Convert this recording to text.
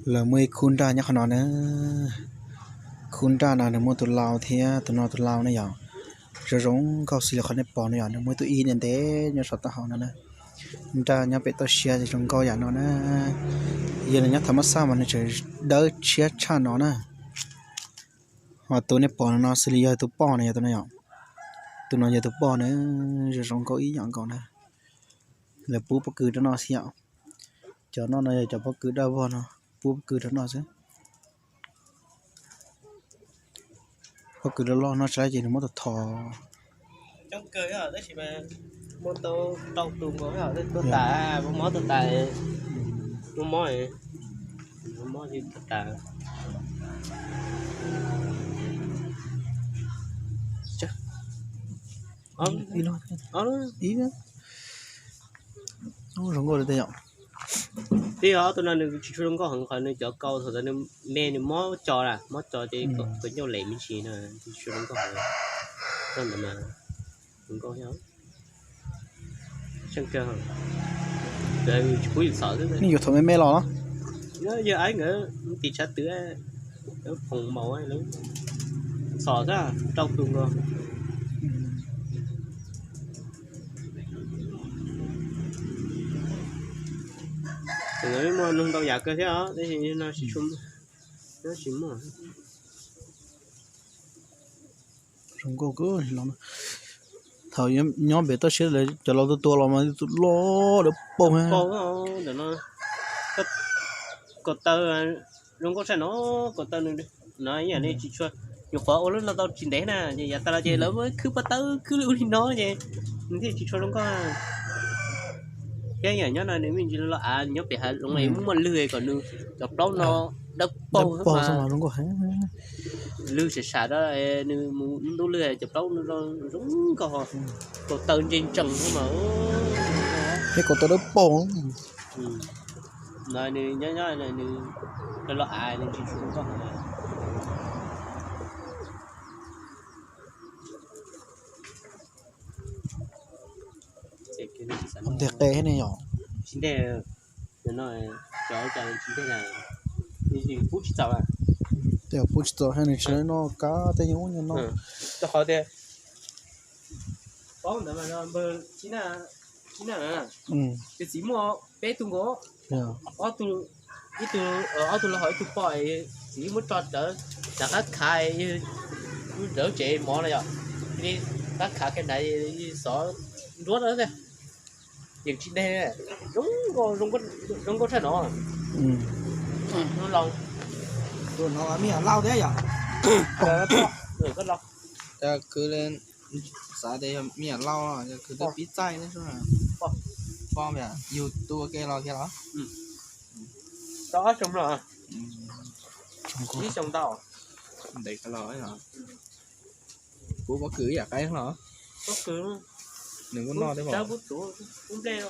Lawv muaj ib khub nraj nyob qhov no na. Khub nraj no nws muaj tus lau thiab tus no tus lau na yom. Zoo zoo nkauj xws li qhov nej pom no yom, nws muaj ib tug ib ntev ntev nyob saum taub hau no na. Nraj nyob pem toj siab zoo nkauj yam no na. Yog nws nyob thaum mab xaj mas nws tseem dawb tshiab tshaj no na. Ho tus nej pom no no xws li yog tus poj no yog tus no yom. Tus no yog tus poj na, zoo zoo nkauj ib yam nkaus na. Lawv pub pob kws rau no xwb yom. Cov no no yog cov pob kws daj vog no, pub pob kws rau no xwb. Pob kws loj loj no tsav ces nws muab tau thov. Coob kawg tab sis mas muaj tau rau tus nkaus tuag tas, muaj mob tuag tas, muaj mob, mob tuag tas. Ib, zoo nkauj li tej yom. Twb yog ob tug no nws tsis tshua zoo nkauj heev qhov nws cov kaus thaum ntawd nws me nws mob co na, mob co ces kaus ncauj lem me ntsis no tsis tshua zoo nkauj heev. Koj ntawd mas zoo nkauj thiab. Tseeb kawg, tsis pub yus txhom xwb. Nej yuav thaum me me los no. Yog aib nkawd mus tim tshav twm, lawv phoom maum, lawv txhom xwb, rau tus nkaus. Tseem muaj noog ntau yam kawg thiab os, tab sis no tsis tshua, tsis muaj. Zoo nkauj kawg li no. Thaum nyob pem toj siab lawv cov laus tuag tuag los mas tus loj dawb paug. Ntawm no kaus taw zoo nkauj tshaj no, kaus taw no ib yam li tsis tshua, nyuam qhuav ua lub no tau tsis ntev na, ces yav tas los ces lawv muab khwb pob tawb khwb li ub li no ces nws thiaj tsis tshua zoo nkauj. Thiab yam nyob no nws me ntsis lo av, nyob pem hav zoov es muaj lwg kom nws cov plaub no dawb paug xwb mas. Lwg sam sam rau nws mus ntub lwg cov plaub no zoo nkauj, kaus taw ntse ntsees xwb mas. Thiab kaus taw dawb paug. No nws nyob nyob nws lo lo av nws tsis tshua zoo nkauj. Nteg qe thiab ne yom. Tsis nteg, no cov cas tsis nteg na, pub tsis txaus. Tej pub tsis txaus thiab nws tsis noj kab tej nyuag ub nyuag no. Rau qhov tias paub ntawd mas npawg tsis na, tsis na, tus txiv muaj peb tug nkaus, ob tug, ib tug, ob tug laug hos ib tug poj, txiv muab tso rawv, rov qab khav, rawv tsev mov no yom, li qab khav kiag ntawd xov nruab na. Yeej tsis nteg, zoo nkauj, zoo nkauj tshaj no. Tus no me nyuam Lauj thiab yom. Koj Lauj, xav tias yog me nyuam Lauj, yog khwv tau pib txaij thiab. Poj, yug tu ua ke los kiag los? Tau ob xyoo no. Ib xyoo ntau. Ntev kawg los. Kuv pob kws ib yam qaib los. Pob kws, nws kuj noj thiab. Pob kws, kuv nplej.